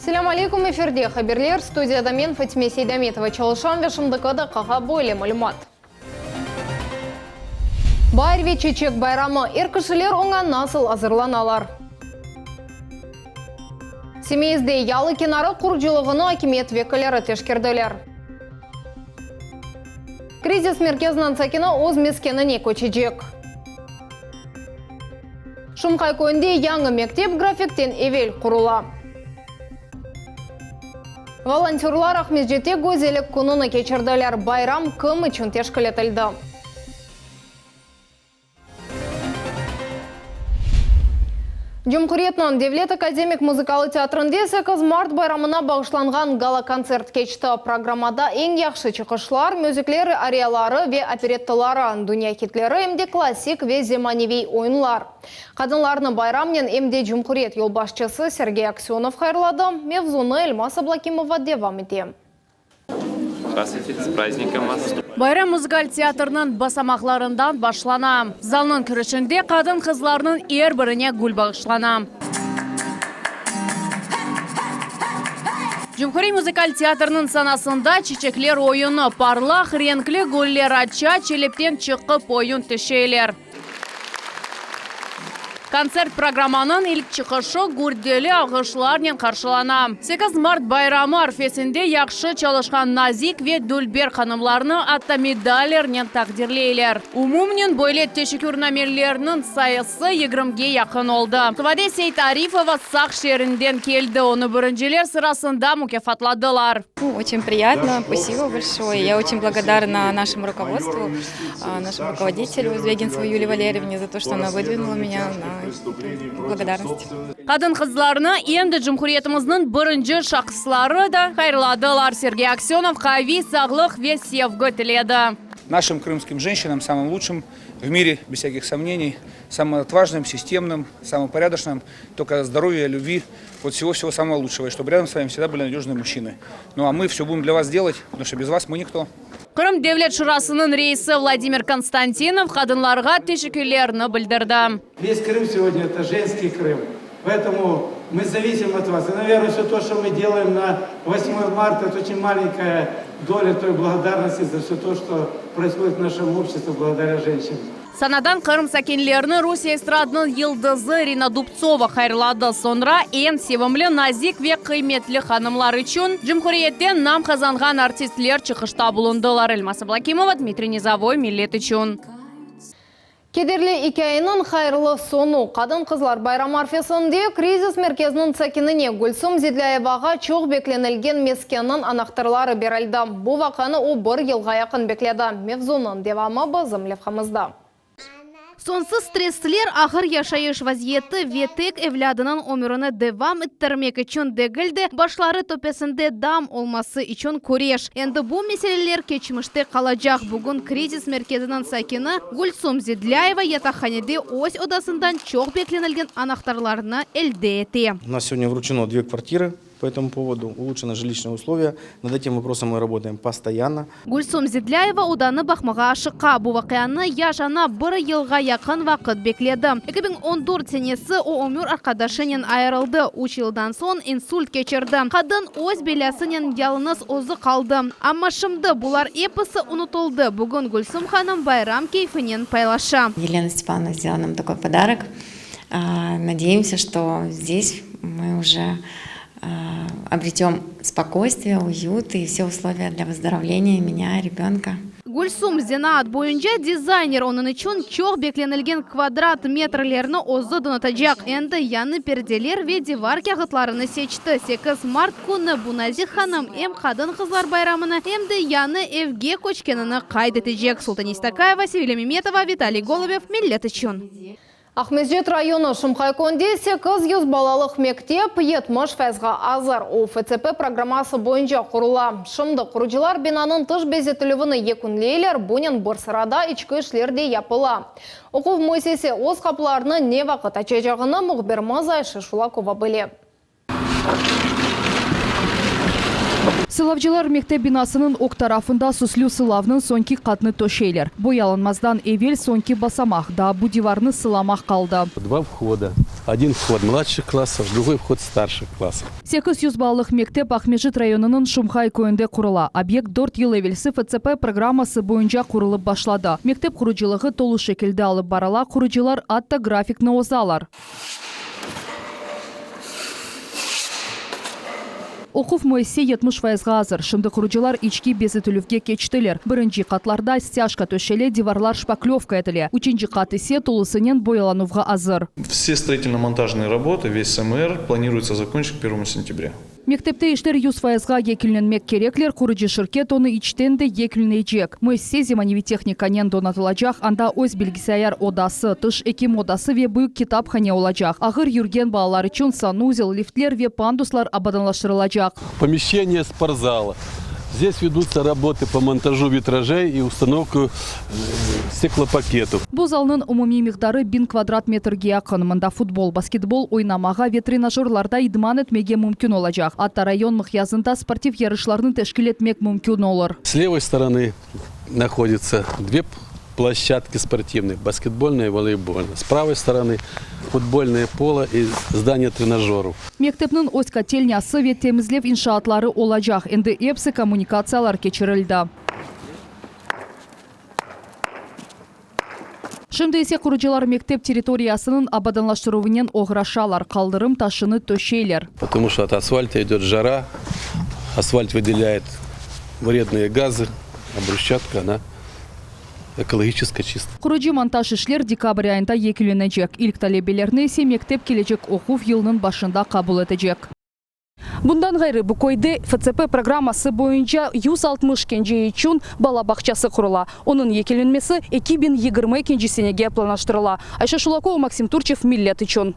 Selâm aleyküm, efirde haberler, studiyada men, Fatime Seydametova, çalışam ve şimdiki daqqağa böyle malümat. Baar ve çeçek bayramı, er kişiler oña nasıl azırlanalar? Simeizde yalı kenarı qurucılığını akimiyet vekilleri teşkerdiler. Krizis merkeziniñ sakini öz meskenine köçecek. Şumqay köyünde yañı mektep grafikten evel qurula. Volontörlar Aqmescitte Güzellik kününi keçirdiler. Bayram kim içün teşkil etildi? Cumhuriyetniñ Devlet akademik muzıkalı teatrinde 8 mart bayramına bağışlanğan gala-kontsert keçti. Programmada eñ yahşı çıqışlar, müzikler ariyaları ve operettaları, dünya hitleri em de klassik ve zemaneviy oyunlar. Qadınlarnı bayramnen em de cumhuriyet yolbaşçısı Sergey Aksönov hayırladı. Mevzunı Elmaz Ablakimova devam ete. Bayram muzıkal teatrniñ basamaqlarından başlana. Zalnıñ kirişinde qadın-qızlarnıñ er birine gül bağışlana. Cumhuriy muzıkal teatrniñ sanasında çiçekler oyunı, parlaq renkli güller aça, çelepten çıqıp oyun tişeyler. Kontsert programmanıñ ilk çıqışı gürdeli alğışlarnen qarşılana. 8 mart bayramı arfesinde yahşı çalışqan nazik ve dülber hanımlarnı atta medallernen taqdirleyler. Umumnen böyle teşekkürnamelerniñ sayısı yigirmige yaqın oldı. Suvade Seytarifova Saq şeerinden keldi, onı birinciler sırasında mukâfatladılar. Oçen priyatno, spasibo bolşoye. Ya oçen blagodarna našemu rukovodstvu, našemu rukovoditelyu Zvягинцевой Юлии Valerievne za to, çto ona vıdvinuла menya na etu blagodarnost. Qadın-qızlarnı em de cumhuriyetimizniñ birinci şahısları da hayırladılar. Sergey Aksönov qaviy sağlıq ve sevgi tiledi. Našim krımskim jenşinam, samım lutşim v mire, bez vsâkih somneniy, samım otvažnım, sistemnım, samım porâdoçnım, tolko zdorovya, lübvi, vot vsego-vsego samogo lutşego, i ştob râdom s vami vsegda byli nadöjnıye mujçiny. Nu a mı vsö budem dlâ vas delat, potomu şto bez vas mı nikto. Qırım Devlet Şurasınıñ reisi Vladimir Konstantinov qadınlarğa teşekkürlerini bildirdi. Ves Krım segodnâ eto jenskiy Krım. Poetomu mı zavisim ot vas. I, naverno, vsö to, şto mı delayem na vosmoye marta, eto oçen malenkaya dolâ toy blagodarnosti za vsö to, şto proishodit v našem obşçestve blagodarâ jenşinam. Sanadan Qırım sakinlerini Rusiye estradınıñ yıldızı İrina Dubtsova hayırladı. Soñra eñ sevimli, nazik ve qıymetli hanımlar içün cumhuriyette nam qazanğan artistler çıqışta bulundılar. Elmaz Ablakimova, Dmitriy Nizovoy, Millet içün. Kederli ikâyeniñ hayırlı soñu. Qadın-qızlar bayramı arfesinde krizis merkeziniñ sakinine Gülsüm Zidlâyevağa çoq beklenilgen meskenniñ anahtarları berildi. Bu vaqianı o bir yılğa yaqın bekledi. Mevzunıñ devamı bizim levhamızda. Soñsuz stressler, ağır yaşayış vaziyeti ve tek evlâdınıñ ömürini devam ettirmek içün degil de, başları töpesinde dam olması içün küreş. Endi bu meseleler keçmişte qalacaq. Bugün krizis merkeziniñ sakini Gülsum Zidlâyeva yataqhanede öz odasından çoq beklenilgen anahtarlarnı elde ete. U nas segodnâ vruçeno dve kvartirı po etomu povodu, ulutşeno jilişnıye usloviya, nad etim voprosom mı rabotaem postoyanno. Gülsum Zidlâyeva odanı baqmağa aşıqa. Bu vaqianı yaş ana bir yılğa yaqın vaqıt bekledi. 2014 senesi o ömür arqadaşınen ayırıldı, üç yıldan soñ insult keçirdi. Qadın öz belâsınen yalıñız özü qaldı. Amma şimdi bular episi unutıldı, bugün Gülsum hanım bayram keyfinen paylaşa. Yelena Stepanovna sdelala nam takoy podarok. Nadeyemsâ, çto zdes mı uje obretem spokoystviye, uyut i vse usloviya dlâ vızdoruvleniya menya, rebenka. Gülsum zenaat boyunca dizayner, onıñ içün çoq beklenilgen kvadrat metrlerni özü donatacaq. Endi yañı perdeler ve divar kâğıtlarını seçti. 8 mart künü bu nazik hanım em qadın-qızlar bayramını, em de yañı evge köçkenini qayd etecek. Sultaniy Stakayeva, Sevilâ Memetova, Vitaliy Golubev, Millet içün. Aqmescit rayonı Şumqaykönde 800 balalıq mektep 70 fayızğa azır. O, FTP programması boyunca qurula. Şimdi qurucılar binanıñ tış bezetilüvini yekünleyler, bunen bir sırada içki işler de yapıla. Oquv müessise öz qapılarını ne vaqıt açacağını mühbirimiz Ayşe Şulakova bile. Sılavcılar mektep binasınıñ ög tarafında süslü sılavnıñ soñki qatını töşeyler. Boyalanmazdan evel soñki basamaq, daa bu divarnı sılamaq qaldı. Dva vhoda. Один вход младших классов, другой вход старших классов. 800 balalıq mektep Aqmescit rayonınıñ Şumhay köyünde qurula. Obyekt dört yıl evelsi FTP programması boyunca qurulıp başladı. Mektep qurucılığı tolu şekilde alıp barıla, qurucılar atta grafikni ozalar. Oquv müessise 70 fayızğa azır. Şimdi qurucılar içki bezetilüvge keçtiler. Birinci qatlarda stâjka töşele, divarlar şpaklövka etile. Üçünci qat ise tolusınen boyalanuvğa azır. Все строительно-монтажные работы, весь СМР планируется закончить к первому сентября. Mektepte işler 100 fayızğa yekünlenmek kerekler, qurucı şirket onı içten de yekünleycek. Müessise zemaneviy tehnikanen donatılacaq, anda öz bilgisayar odası, tış ekim odası ve büyük kitaphane olacaq. Ağır yürgen balalar içün sanuzel, liftler ve panduslar abadanlaştırılacaq. Помещение спортзала. Здесь ведутся работы по монтажу витражей и установку стеклопакетов. Bu zalnıñ umumiy miqdarı 1000 kvadrat metrge yaqın. Mında futbol, basketbol oynamağa ve trenajörlarda idman etmege mümkün olacaq. Atta rayon mıqyasında sportiv yarışlarnı teşkil etmek mümkün olur. С левой стороны находятся две площадки спортивные, баскетбольная и волейбольная. С правой стороны футбольное поле и здание тренажеров. Mektepniñ öz kotelnâsı ve temizlev inşaatları olacaq. Endi episi kommunikatsiyalar keçirildi. Şimdi ise qurucılar mektep territoriyasınıñ abadanlaştıruvınen oğraşalar, qaldırım taşını töşeyler. Потому что от асфальта идет жара, асфальт выделяет вредные газы, а брусчатка, она экологически чистая. Qurucı montaj işler dekabr ayında yekünlenecek. İlk talebelerni ise mektep kelecek oquv yılınıñ başında qabul etecek. Bundan ğayrı, bu köyde FTP programması boyunca 160 kence içün bala bağçası qurula. Onıñ yekünlenmesi 2022 senege planlaştırıla. Ayşe Şulakova, Maksim Turçev, Millet içün.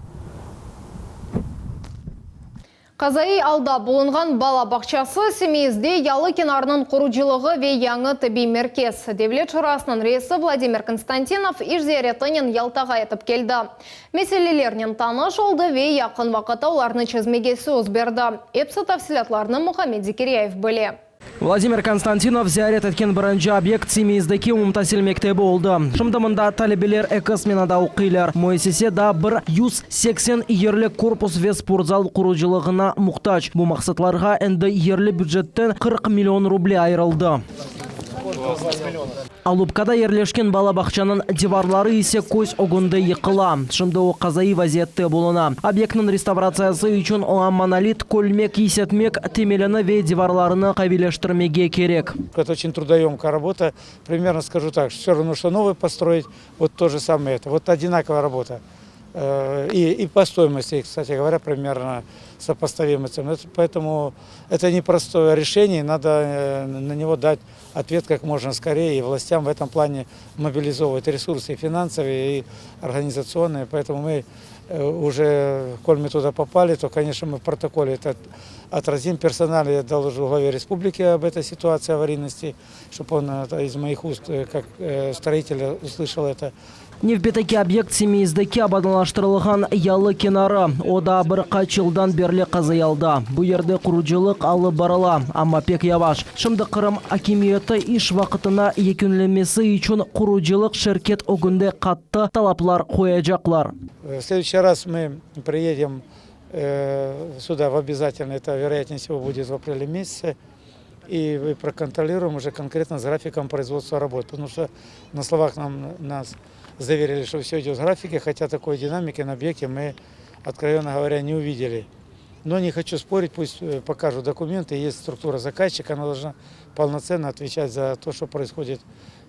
Qazaiy alda bulunğan bala bağçası Simeizde yalı kenarınıñ qurucılığı ve yañı tibbiy merkez. Devlet şurasınıñ reisi Vladimir Konstantinov iş ziyaretinen Yaltağa yetip keldi. Meselelernen tanış oldı ve yaqın vaqıtta olarnı çezmege söz berdi. Epsi tafsilâtlarnı Muhammed Zekiryayev bile. Vladimir Konstantinov ziyaret etken birinci obyekt Simeizdeki umumtasil mektebi oldı. Şimdi mında talebeler eki smenada oquylar. Müessise daa bir 180 yerli korpus ve sportzal qurucılığına muhtac. Bu maqsatlarğa endi yerli bücetten 40 million ruble ayırıldı. Alupkada yerleşken bala bağçanıñ divarları ise köz ögünde yıqıla. Şimdi o qazaiy vaziyette buluna. Obyektniñ restavratsiyası içün oña monolit, kölmek kiysetmek, temelini ve divarlarını qaviyleştirmege kerek. Это очень трудоемкая работа. Примерно скажу так, все равно, что новый построить, вот то же самое это. Вот одинаковая работа. И, и по стоимости, кстати говоря, примерно сопоставимы цены. Поэтому это непростое решение, надо на него дать ответ как можно скорее, и властям в этом плане мобилизовывать ресурсы и финансовые, и организационные. Поэтому мы уже, коль мы туда попали, то, конечно, мы в протоколе это отразим персонально. Я доложу главе республики об этой ситуации аварийности, чтобы он из моих уст, как строителя, услышал это. Nevbetteki obyekt Simeizdeki abadanlaştırılğan yalı kenarı. O da bir qaç yıldan berli qazaiy alda. Bu yerde qurucılıq alıp barıla, amma pek yavaş. Şimdi Qırım akimiyeti iş vaqıtına yekünlenmesi içün qurucılıq şirket ögünde qattı talaplar qoyacaqlar. В следующий раз мы приедем сюда в обязательно, это вероятнее всего будет в апреле месяце, и мы проконтролируем уже конкретно с графиком производства работ, потому что на словах нам, нас заверили, что все идет в графике, хотя такой динамики на объекте мы, откровенно говоря, не увидели. Но не хочу спорить, пусть покажут документы, есть структура заказчика, она должна полноценно отвечать за то, что происходит,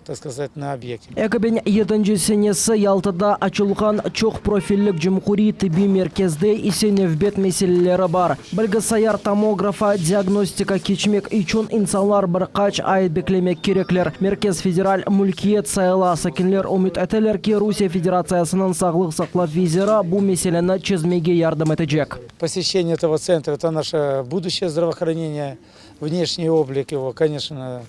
так сказать, на объекте. 2007 senesi Yaltada açılğan çoq profillik cumhuriy tibbiy merkezde ise nevbet meseleleri bar. Bilgisayar tomografı diagnostika keçmek içün insanlar bir qaç ay beklemek kerekler. Merkez federal mülkiyet sayıla. Sakinler ümüt eteler ki, Rusiye Federatsiyasınıñ sağlıq saqlav naziri bu meseleni çezmege yardım etecek. Посещение этого центра – это наше будущее здравоохранение. Внешний облик его, конечно,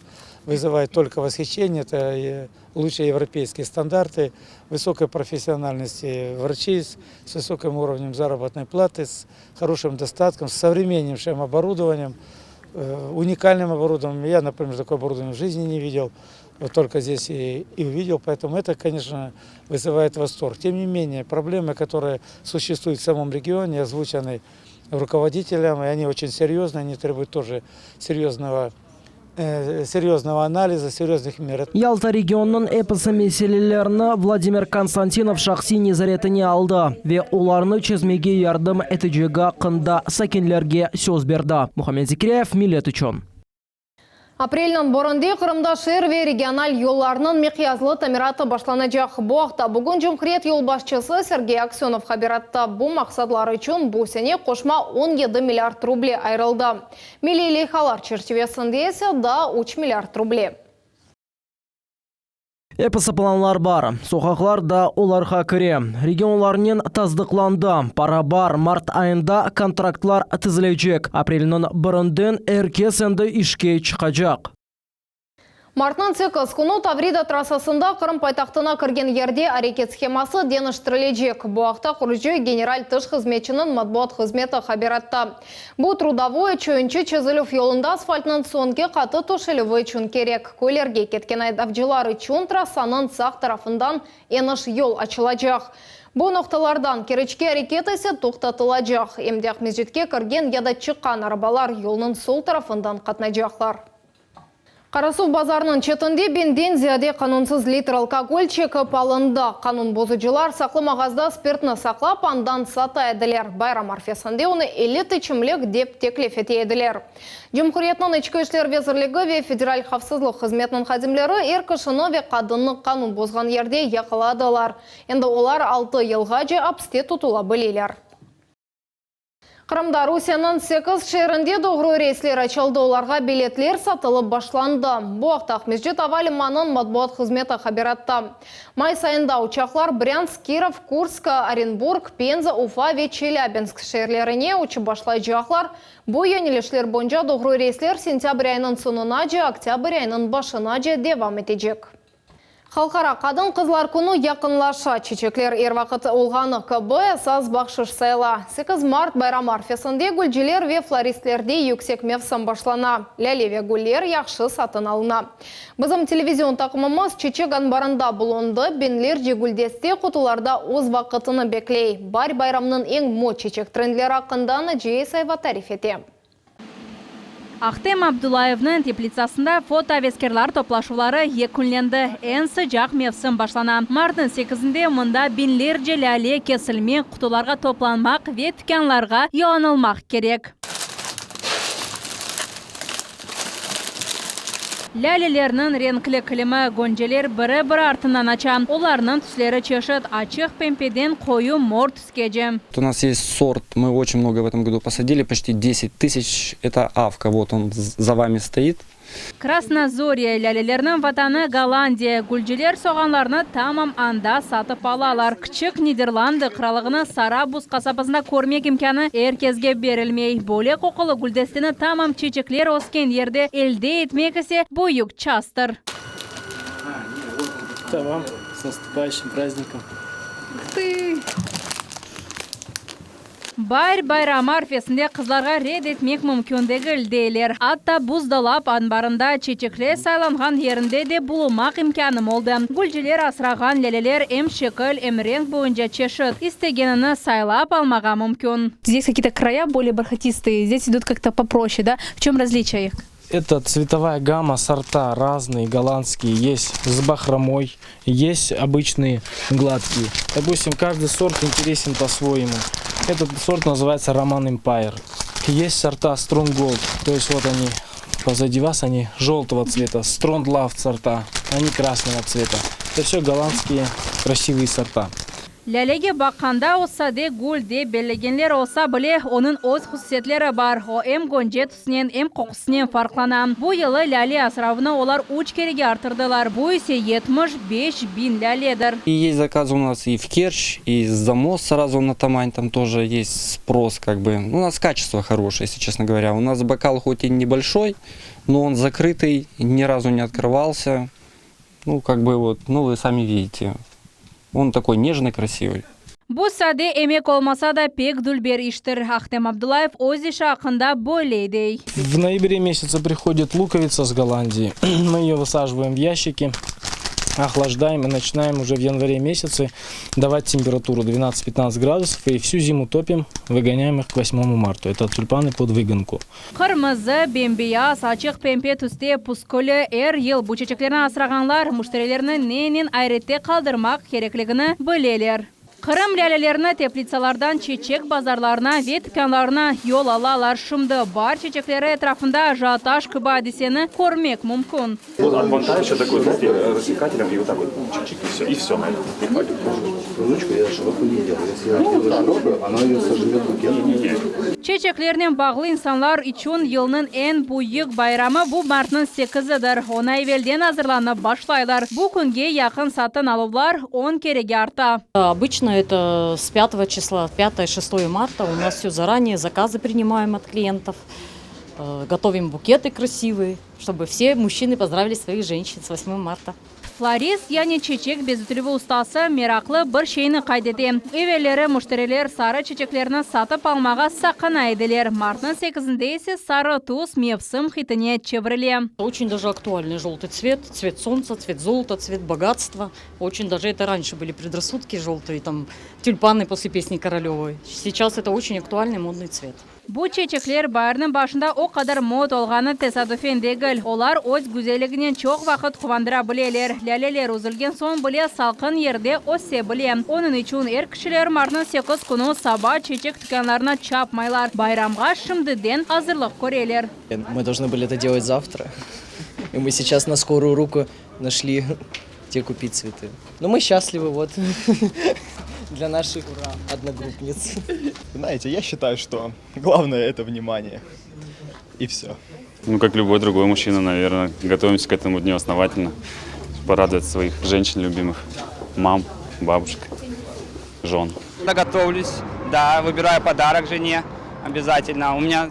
вызывает только восхищение. Это лучшие европейские стандарты, высокой профессиональности врачей с, с высоким уровнем заработной платы, с хорошим достатком, с современнейшим оборудованием. уникальным оборудованием. Я, например, такое оборудование в жизни не видел, вот только здесь и, и увидел, поэтому это, конечно, вызывает восторг. Тем не менее, проблемы, которые существуют в самом регионе, озвучены руководителям, и они очень серьезные, они требуют тоже серьезного э, серьезного анализа, серьезных мер. Yalta regionınıñ episi meselelerini Vladimir Konstantinov şahsiy nezaretine aldı ve olarnı çezmege yardım etecegi aqqında sakinlerge söz berdi. Muhammed Zekiryayev, Millet içün. Aprelniñ birinde Qırımda şeer ve regional yollarnıñ miqyaslı tamiratı başlanacaq. Bu aqta bugün cumhuriyet yolbaşçısı Sergey Aksönov haber etti. Bu maqsadlar içün bu sene qoşma 17 milliard ruble ayırıldı. Milliy leyhalar çerçivesinde ise daa 3 milliard ruble. Episi planlar bar, soqaqlar da olarğa kire. Regionlarnen tasdıqlandı, para bar, mart ayında kontraktlar tizilecek, aprelniñ birinden er kes endi işke çıqacaq. Martnıñ 8 künü Tavrida trassasında Qırım paytahtına kirgen yerde areket sheması deñiştirilecek. Bu aqta qurucı General tış hızmetçiniñ matbuat hızmeti haber etti. Bu Trudovoye Çoyunçı çezilüv yolunda asfaltnıñ soñki qatı töşelüvi içün kerek. Köylerge ketken aydavcılar içün trassanıñ sağ tarafından eniş yol açılacaq. Bu noqtalardan Keriçke areket ise toqtatılacaq. Em de Aqmescitke kirgen ya da çıqqan arabalar yolnıñ sol tarafından qatnaycaqlar. Qarasuv bazarınıñ çetinde biñden ziyade qanunsız litr alkogol çekip alındı. Qanun bozucılar saqlı mağazda spirtni saqlap, andan sata ediler. Bayram arfesinde onı elit içimlik dep teklif ete ediler. Cumhuriyetniñ İçki işler vezirligi ve Federal havfsızlıq hızmetiniñ hadimleri er kişini ve qadınnı qanun bozğan yerde yaqaladılar. Endi olar altı yılğace apste tutula bileler. Qırımda Rusiyeniñ sekiz şeerinde doğru reysler açıldı, olarğa biletler satılıp başlandı. Bu aqta Aqmescit ava limanınıñ matbuat hızmeti haber etti. Mayıs ayında uçaqlar Brânsk, Kirov, Kursk, Orenburg, Penza, Ufa ve Çelâbinsk şeerlerine uçıp başlaycaqlar. Bu yönelişler boyunca doğru reysler sentâbr ayınıñ soñunace, oktâbr ayınıñ başınace devam etecek. Halqara qadın-qızlar künü yaqınlaşa. Çiçekler er vaqıt olğanı kibi esas bahşış sayıla. 8 mart bayramı arfesinde gülciler ve floristlerde yüksek mevsim başlana. Lâle ve güller yahşı satın alına. Bizim televizion taqımımız çiçek anbarında bulundı, biñlerce güldeste qutularda öz vaqıtını bekley. Baar bayramınıñ eñ mot çiçek trendleri aqqında Naciye İsayeva tarif ete. Ahtem Abdullayevniñ teplitsasında fotoaveskerlar toplaşuvları yekünlendi. Eñ sıcaq mevsim başlana. Martnıñ sekizinde mında biñlerce lâle kesilmek, qutularğa toplanmaq ve tükânlarğa yollanılmaq kerek. Lâlelerniñ renkli kilimi, gönceler biri-biri artından aça. Olarnıñ tüsleri çeşit, açıq pempeden qoyu mor tüskece. У нас есть сорт, мы очень много в этом году посадили, почти 10 тысяч, это авка, вот он за вами стоит. Krasna Zorya lâlelerniñ vatanı Gollandiya. Gülciler soğanlarnı tamam anda satıp alalar. Kiçik Niderlandı qıralığını Sarabuz qasabasında körmek imkânı er kesge berilmey. Böyle qoqulı güldesteni tamam çeçekler ösken yerde elde etmek ise büyük çastır. Tamam, с наступающим праздником. Baar bayramı arfesinde qızlarğa red etmek mümkün degil, deyler. Atta buzdolap anbarında çeçekler saylanğan yerinde de bulunmaq imkânım oldı. Gülciler asrağan lâleler em şekil, em renk boyunca çeşit, istegenini saylap almağa mümkün. Здесь какие-то края более бархатистые, здесь идут как-то попроще, да? В чем различие их? Это цветовая гамма, сорта разные, голландские. Есть с бахромой, есть обычные гладкие. Допустим, каждый сорт интересен по-своему. Этот сорт называется Roman Empire. Есть сорта Strong Gold, то есть вот они позади вас, они желтого цвета. Strong Love сорта, они красного цвета. Это все голландские красивые сорта. Lâlege baqqanda o sade gül dep bellegenler olsa bile, onıñ öz hususiyetleri bar. O em gönce tüsünen, em qoqusınen farqlana. Bu yılı lâle asravını olar üç kerege arttırdılar, bu ise 75 biñ lâledir. И есть заказы у нас и в Керчь, и за мост сразу на Тамань, там тоже есть спрос, как бы. У нас качество хорошее, если честно говоря. У нас бокал хоть и небольшой, но он закрытый, ни разу не открывался. Ну, как бы вот, ну, вы сами видите. Он такой нежный, красивый. Bu sade emek olmasa da, pek dülber iştir. Ahtem Abdullayev öz işi aqqında böyle dey. В ноябре месяце приходит луковица с Голландии. Мы ее высаживаем в ящики, охлаждаем и начинаем уже в январе месяце давать температуру 12-15 градусов и всю зиму топим, выгоняем их к 8 марта. Это тюльпаны под выгонку. Qırmızı, bem-beyaz, açıq pembe tüste püsküli er yıl bu çeçeklerni asrağanlar müşterilerni nenen ayrette qaldırmaq kerekligini bileler. Qırım lâlelerini teplitsalardan çeçek bazarlarına ve tükânlarına yol alalar. Şimdi baar çeçekleri etrafında ajiotaj kibi adiseni körmek mümkün. Çeçeklernen bağlı insanlar içün yılnıñ eñ büyük bayramı bu martnıñ sekizidir. Oña evelden azırlanıp başlaylar. Bu künge yaqın satın aluvlar on kerege arta. Обычно это с пятого числа, пятое, шестое марта у нас все заранее, заказы принимаем от клиентов, готовим букеты красивые, чтобы все мужчины поздравили своих женщин с восьмым марта. Florist, yani çeçek bezetilüvi ustası meraqlı bir şeyni qayd ete. Evelleri müşteriler sarı çeçeklerni satıp almağa saqına ediler, martnıñ sekizinde ise sarı tüs mevsim hitine çevirile. Очень даже актуальный желтый цвет, цвет солнца, цвет золота, цвет богатства. Очень даже это раньше были предрассудки желтые, там, тюльпаны после песни Королевой. Сейчас это очень актуальный модный цвет. Bu çeçekler baarniñ başında o qadar mod olğanı tesadüfen degil. Olar öz güzelliginen çoq vaqıt quvandıra bileler. Lâleler üzülgen soñ bile salqın yerde öse bile. Onıñ içün er kişiler martnıñ sekiz künü saba çeçek tükânlarına çapmaylar, bayramğa şimdiden azırlıq köreler. Мы должны были это делать завтра, и мы сейчас на скорую руку нашли, где купить цветы. Но мы счастливы, вот, для наших одногруппниц. Знаете, я считаю, что главное это внимание. И все. Ну, как любой другой мужчина, наверное, готовимся к этому дню основательно. Порадовать своих женщин любимых, мам, бабушек, жен. Готовлюсь, да, выбираю подарок жене обязательно. У меня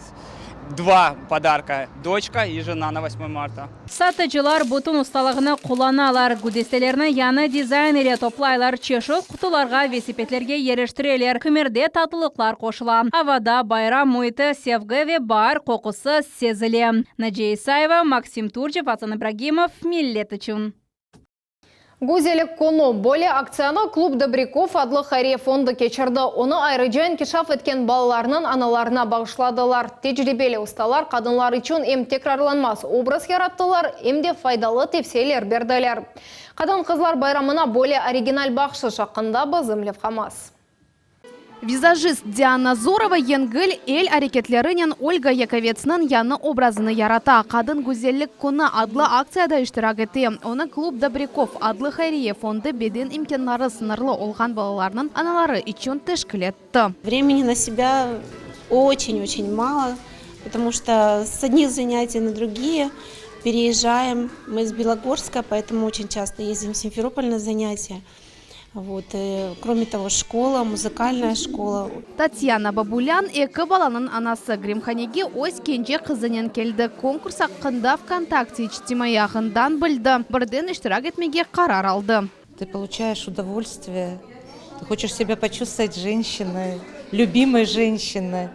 два подарка: дочка и жена на 8 марта. Satıcılar bütün ustalığını qullanalar, güldestelerni yañı dizayn ile toplaylar, çeşit qutularğa ve sepetlerge yerleştireler, kimerde tatlılıqlar qoşula. Avada bayram müiti, sevgi ve baar qoqusı sezile. Naciye İsayeva, Maksim Turçev, Asan İbragimov, Millet içün. Güzellik künü. Böyle aktsiyanı Klub Dobrякov adlı hayriye fondu keçirdi. Onı ayrıca inkişaf etken balalarnıñ analarına bağışladılar. Tecribeli ustalar qadınlar içün em tekrarlanmaz obraz yarattılar, em de faydalı tevsiyeler berdiler. Qadın-qızlar bayramına böyle original bahşış aqqında bizim levhamız. Vizajist Diana Zorova yengil el areketlerinen Olga Yakovetsniñ yañı obrazını yarata. Qadın Güzellik künü adlı aktsiyada iştirak ete. Onı Klub Dobrякov adlı hayriye fondu beden imkânları sıñırlı olğan balalarnıñ anaları içün teşkil etti. Времени на себя очень-очень мало, потому что с одних занятий на другие переезжаем. Мы из Белогорска, поэтому очень часто ездим в Симферополь на занятия. Вот. И, кроме того, школа, музыкальная школа. Tatyana Babulyan eki balanıñ anası grimhanege öz kence qızınen keldi. Konkurs aqqında VKontakte içtimaiy ağından bildi. Birden iştirak etmege qarar aldı. Ты получаешь удовольствие, ты хочешь себя почувствовать женщиной, любимой женщиной.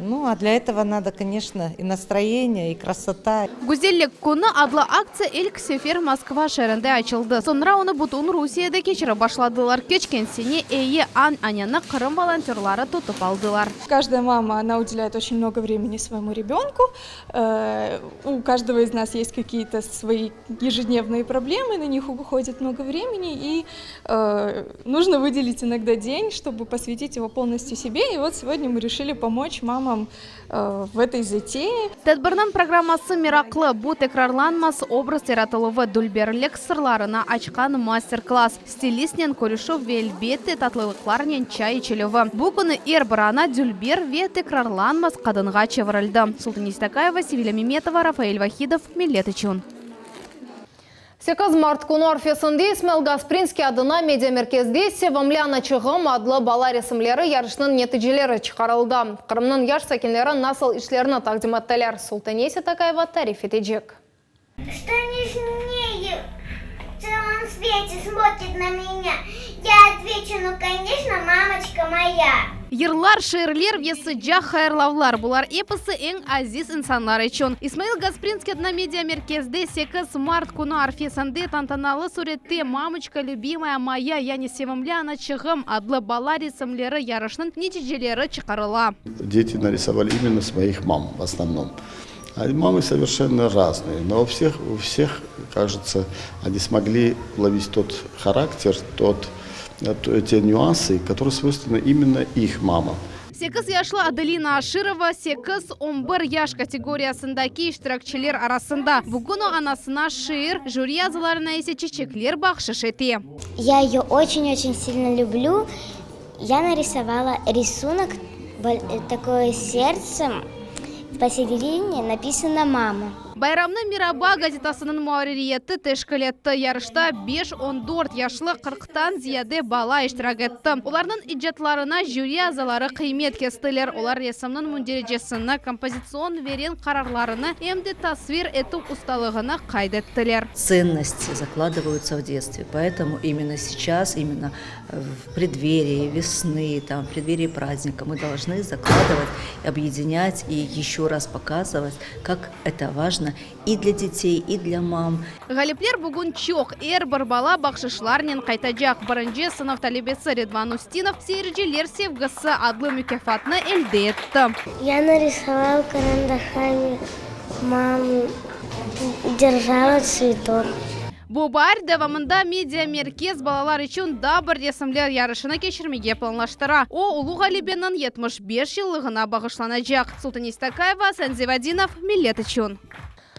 Ну, а для этого надо, конечно, и настроение, и красота. Güzellik künü adlı aktsiya ilk sefer Moskva şeerinde açıldı. Soñra onı bütün Rusiyede keçirip başladılar. Keçken sene eyi ananeni Qırım volontörları tutıp aldılar. Каждая мама, она уделяет очень много времени своему ребенку. У каждого из нас есть какие-то свои ежедневные проблемы, на них уходит много времени, и нужно выделить иногда день, чтобы посвятить его полностью себе. И вот сегодня мы решили помочь мамам в этой затее. Tedbirniñ programması meraqlı. Bu tekrarlanmaz obraz yaratıluvı, dülberlik sırlarını açqan master-klass, stilistnen körüşüv ve, elbette, tatlılıqlarnen çay içilüvi. Bu künü er bir ana dülber ve tekrarlanmaz qadınğa çevirildi. Sultan Istakayeva, Sevilâ Memetova, Rafael Vahidov, Millet içün. 8 mart künü arfesinde İsmail Gasprinskiy adına mediamerkezde Sevimli anaçığım adlı bala resimleri yarışınıñ neticeleri çıqarıldı. Qırımnıñ yaş sakinleri nasıl işlerini taqdim ettiler, Sultane Setakayeva tarif etecek. Что нежнее. белом свете смотрит на меня? Я отвечу, ну, конечно, мамочка моя. Yırlar, şiirler ve sıcaq hayırlavlar, bular episi eñ aziz insanlar içün. İsmail Gasprinskiy adına media merkezde sekiz mart künü arfesinde tantanalı sürette Mamoçka lübimaya moya, yani Sevimli anaçığım adlı bala resimleri yarışnıñ neticeleri çıqarıla. Deti narisovali imенно svoih mam v osnovnom. Mamы совершенно разные, но у всех, у всех, кажется, они смогли уловить тот характер, тот, те нюансы, которые свойственны именно их мамам. Sekiz yaşlı Adelina Aşırova sekiz, on bir yaş kategoriyasındaki iştirakçiler arasında. Bugün o anasına şiir, jüri azalarına ise çiçekler bahşış ete. Ya ее очень-очень сильно люблю. Я нарисовала рисунок, такое сердце, посередине написано мама. Bayramnı Miraba gazetasınıñ muarririyeti teşkil etti. Yarışta beş, on dört yaşlı qırqtan ziyade bala iştirak etti. Olarnıñ icatlarına jüri azaları qıymet kestiler. Olar resimniñ mündericesini, kompozitsion ve renk qararlarını, em de tasvir etüv ustalığını qayd ettiler. Ценности закладываются в детстве, поэтому именно сейчас, именно в преддверии весны, там, в преддверии праздника мы должны закладывать, объединять и еще раз показывать, как это важно и для детей, и для мам. Ğalipler bugün çoq, er bir bala bahşışlarnen qaytacaq. Birinci sınıf talebesi Ridvan Ustinov Seyirciler sevgisi adlı mukâfatnı elde etti. Ya narisoval karandaşami mamu, держала tsvetok. Bu baar devamında media merkez balalar içün daa bir resimler yarışını keçirmege planlaştıra. O, Ulu Ğalebeniñ 75 yıllığına bağışlanacaq. Sultane Stakayeva, Asan Zevadinov, Millet içün.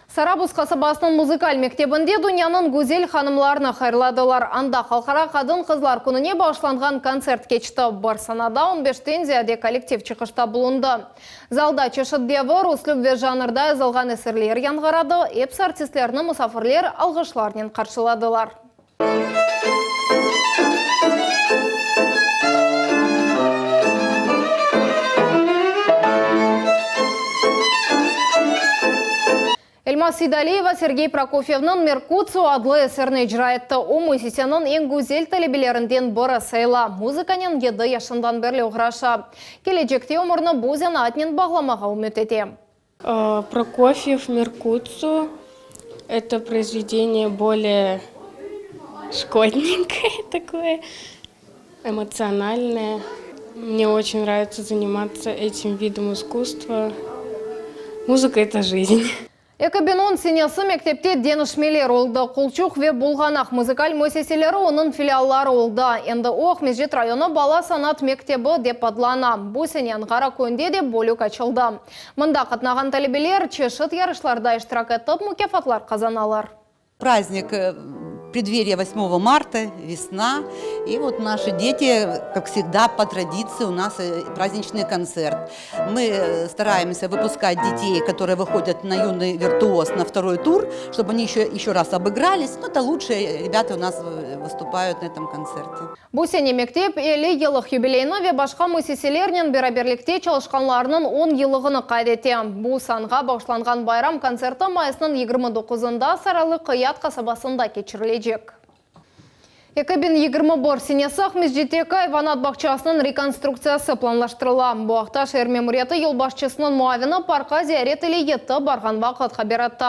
Sarabuz qasabasınıñ muzıkal mektebinde dünyanıñ güzel hanımlarını hayırladılar. Anda Halqara qadın-qızlar kününe bağışlanğan kontsert keçti. Bir sanada on beşten ziyade kollektiv çıqışta bulundı. Zalda çeşit devir, üslüp ve janrda yazılğan eserler yañğıradı, episi artistlerni musafirler alğışlarnen qarşıladılar. Elmaz Seydaliyeva Sergey Prokofyevniñ Merkutsio adlı eserini icra etti. O, müessiseniñ eñ güzel talebelerinden biri sayıla. Muzıkanen yedi yaşından berli oğraşa. Kelecekte ömürini bu zenaatnen bağlamağa ümüt ete. Prokofyev Merkutsio, это произведение более школьненькое такое, эмоциональное. Мне очень нравится заниматься этим видом искусства. Музыка это жизнь. 2010 senesi mektepte deñişmeler oldı. Qulçuq ve Bulğanaq muzıkal müessiseleri onıñ filialları oldı. Endi o Aqmescit rayonı bala sanat mektebi dep adlana. Bu sene Anğara köyünde de bölük açıldı. Mında qatnağan talebeler çeşit yarışlarda iştirak etip, mukâfatlar qazanalar. Праздник э, преддверие 8 марта, весна. И вот наши дети, как всегда, по традиции у нас э, праздничный концерт. Мы э, стараемся выпускать детей, которые выходят на юный виртуоз на второй тур, чтобы они еще, еще раз обыгрались. Ну, это лучшие ребята у нас э, выступают на этом концерте. Bu sene mektep 50 yıllıq yubileyini ve başqa müessiselernen beraberlikte çalışqanlarınıñ on yıllığını qayd ete. Bu sanğa bağışlanğan bayram kontserti mayısnıñ 29-ında Saraylı Qıyat qasabasında keçirilecek. 2021 senesi Aqmescitteki ayvanat bağçasınıñ rekonstruktsiyası planlaştırıla. Bu aqta şeer memuriyeti yolbaşçısınıñ muavini parkqa ziyaret ile yetip barğan vaqıt haber etti.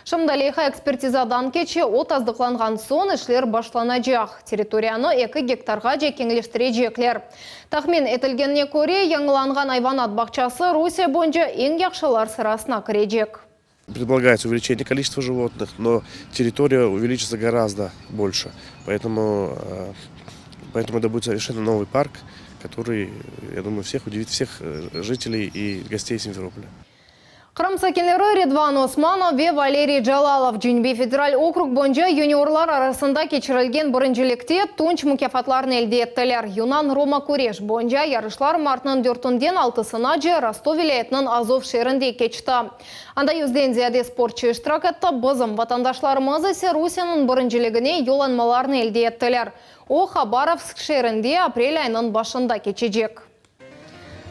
Şimdi leyha ekspertizadan keçe, o tasdıqlanğan soñ işler başlanacaq. Territoriyanı eki gektarğace keñleştirecekler. Tahmin etilgenine köre, yañılanğan ayvanat bağçası Rusiye boyunca eñ yahşılar sırasına kirecek. Предполагается увеличение количества животных, но территория увеличится гораздо больше. Поэтому, э, поэтому это будет совершенно новый парк, который, я думаю, всех удивит, всех э, жителей и гостей Симферополя. Qırım sakinleri Ridvan Osmanov ve Valeriy Calalov Cenübiy federal okrug boyunca yuniorlar arasında keçirilgen birincilikte tunç mukâfatlarını elde ettiler. Yunan-roma küreş boyunca yarışlar martnıñ dörtünden altısınace Rostov vilâyetiniñ Azov şeerinde keçti. Anda yüzden ziyade sportçı iştirak etti, bizim vatandaşlarımız ise Rusiyeniñ birinciligine yollanmalarnı elde ettiler. O, Habarovsk şeerinde aprel ayınıñ başında keçecek.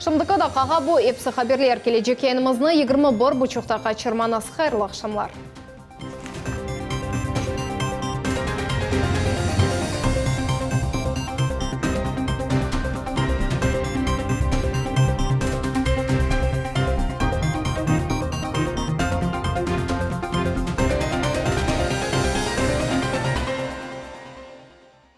Şimdiki daqqağa bu episi haberler. Kelecek yayınımıznı 21 buçuqta qaçırmañız. Hayırlı aqşamlar.